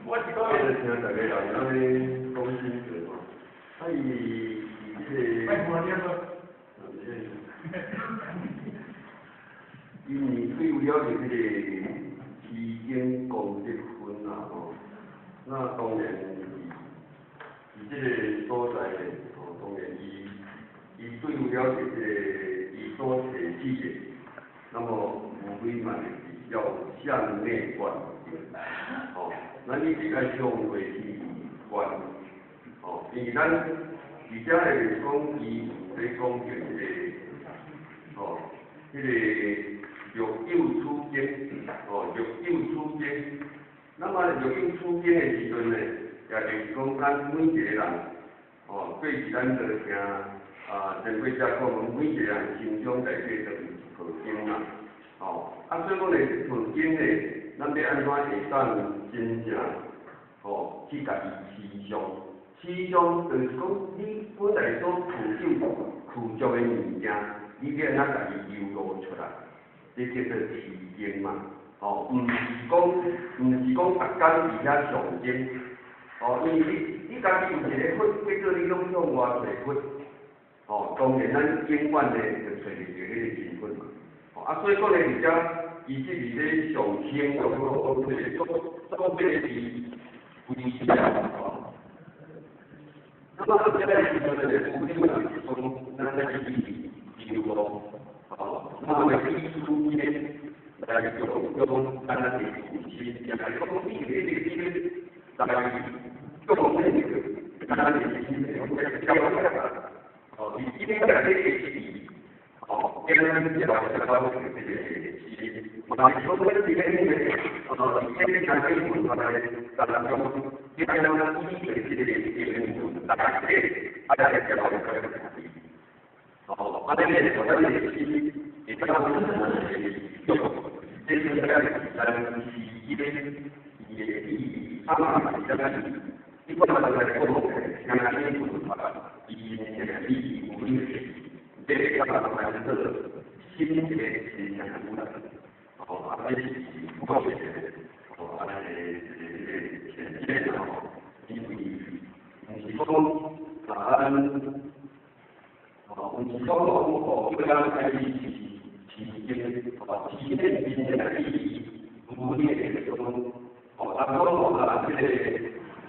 我是講，我聽大家人按呢講心得吼，啊伊這個，因為對了這個持經功德分啦吼，那當然佇這個所在咧，吼，當然伊對了這個伊所提起的，那麼無非嘛就是要向內觀，吼，咱一直愛向內去觀，吼，因為咱佇遮咧講，伊有咧講著這個，吼，這個欲有處經，吼，欲有處經，那麼欲有處經的時陣呢，也就是講咱每一個人，吼，對是咱都聽啊前輩者講，每一個人心中內底都有一部經嘛，吼，啊，所以講咧，這部經呢，咱欲按怎會當真正，吼，去共伊持誦，持誦就是講你本來所持有持著的物件，你欲按怎共伊流露出來，這叫做持經嘛，吼，毋是講逐工佇遐誦經，吼，因為你家己有一個佛，結果你攏向外揣佛，吼，當然咱永遠呢就揣袂著彼個真佛嘛，吼，啊，所以講咧，佇遮其實佇咧上興講這個所欲是歸向吼。那麼這個時陣咧，有點就是講，咱來去流露，吼，那麼以處經來用用咱的心，也是講你這個心來用那個咱的心，交哦，你這個這個是，哦，跟咱這個這個是，嘛是講咱這個哦，這個產品文化來，咱講，你講咱以這個這個大家啊，來交流。哦，啊，這個咱的心會當用，這是咱咱是這個伊的意義，啊嘛是咱一般來講，聽經文化，伊的意義有這個較來做心的真正有力。哦，啊，這是我的，哦，啊，這個淺見吼，因為毋是講啊，咱，哦，毋是講哦，叫咱開始持經，哦，持經真正的意義，有呢個講，哦，啊，講啊，這個，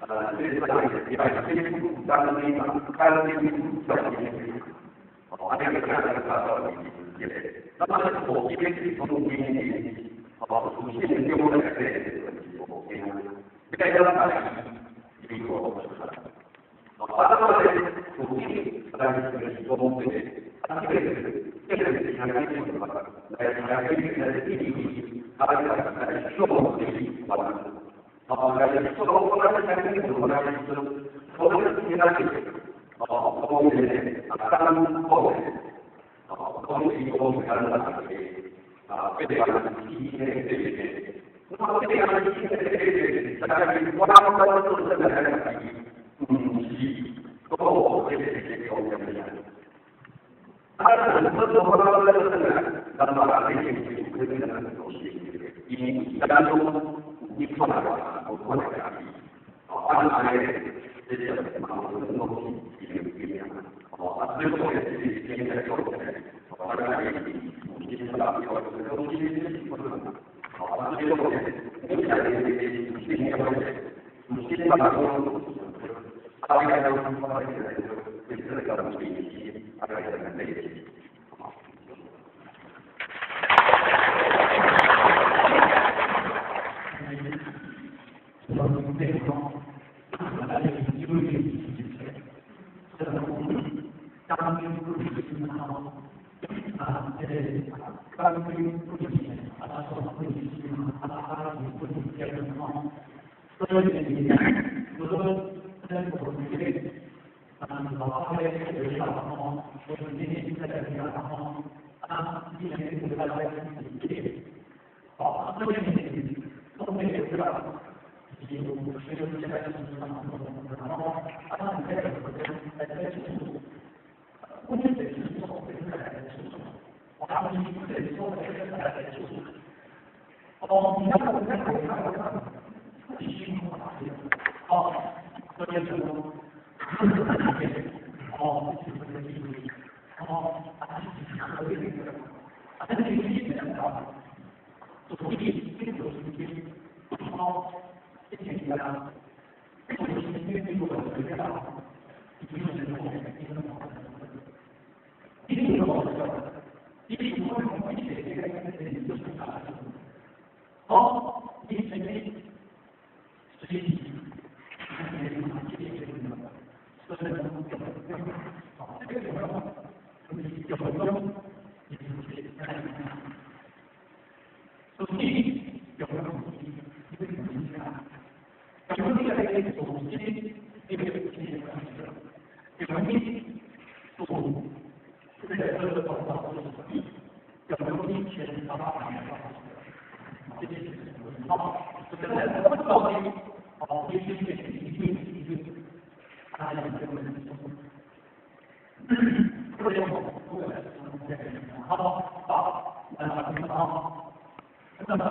啊，這個啥個禮拜，這個當你當你做哦，啊，這個咱來查到是這個，那麼五經是從經哦，屬性中來的是五經，這個咱來流露出來。哦，啊，那麼屬性，咱是講這個，啊，這個是聽經文來來來意義，啊，來來說的完。哦，來說我咱聽經文來說，我們聽那個，哦，講的啊，單講的，哦，講是講咱大家啊，這個是這個，那麼這個是這個，大家我我做這個來毋是講這個是講什麼？啊，咱做我咱咱嘛來研究這個東西，因為咱攏你看來有看來哦，啊，按呢，這個嘛有東西是有經驗，哦，啊，所以講是現在做的，哦，啊，咱來有經驗，東西是不能，哦，啊，所以講你在經驗有經驗嘛，啊，你來講，我來對這個東西，啊，來來累積。哦，變成哦，這是這個機會，哦，啊，這是可以的，啊，這是基本的，所以這個時間，哦，這些啊，這個時間這個時間啊，一定是一定一定有好的，一定會從一些這個這個就是啥？哦，你這個所以，所以這個有用，所以有用，有用這個組織，這個有用組，這個這個有用1800年，這些好，這個到底哦，這些一定一定，大家這個這個好，好，好，那麼